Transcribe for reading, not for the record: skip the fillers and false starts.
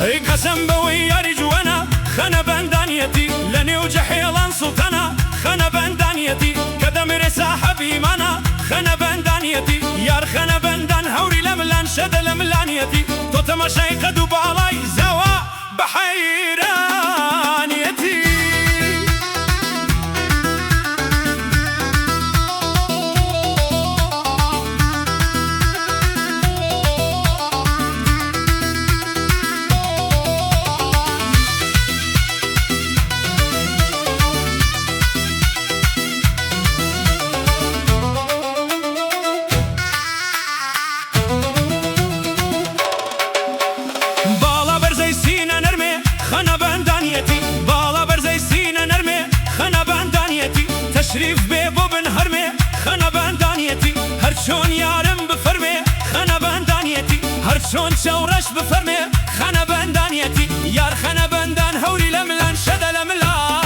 ئەی قەسەم بەوەی یاری جوانە، خەنە بەندانیەتی لە نێو جەحێڵان سوڵتانە، خەنە بەندانیەتی کە دەمرێ ساحەب ئیمانە، خەنە بەندانیەتی یار خەنە بەندان هەوری لە ملان شەدە لە ملانیەتی تۆ تەماشای قەد و باڵای زاوا بە حەیرانیەتی. باڵا بەرزەی سینە نەرمێ خەنە بەندانیەتی باڵا بەرزەی سینە نەرمێ خەنە بەندانیەتی تەشریف بێ بۆ بن هەرمێ خەنە بەندانیەتی هەر چۆن یارم بفەرمێ خەنە بەندانیەتی هەر چۆن چاو ڕەش بفەرمێ خەنە بەندانیەتی یار خەنە بەندان هەوری لە ملان شەدە لە ملان.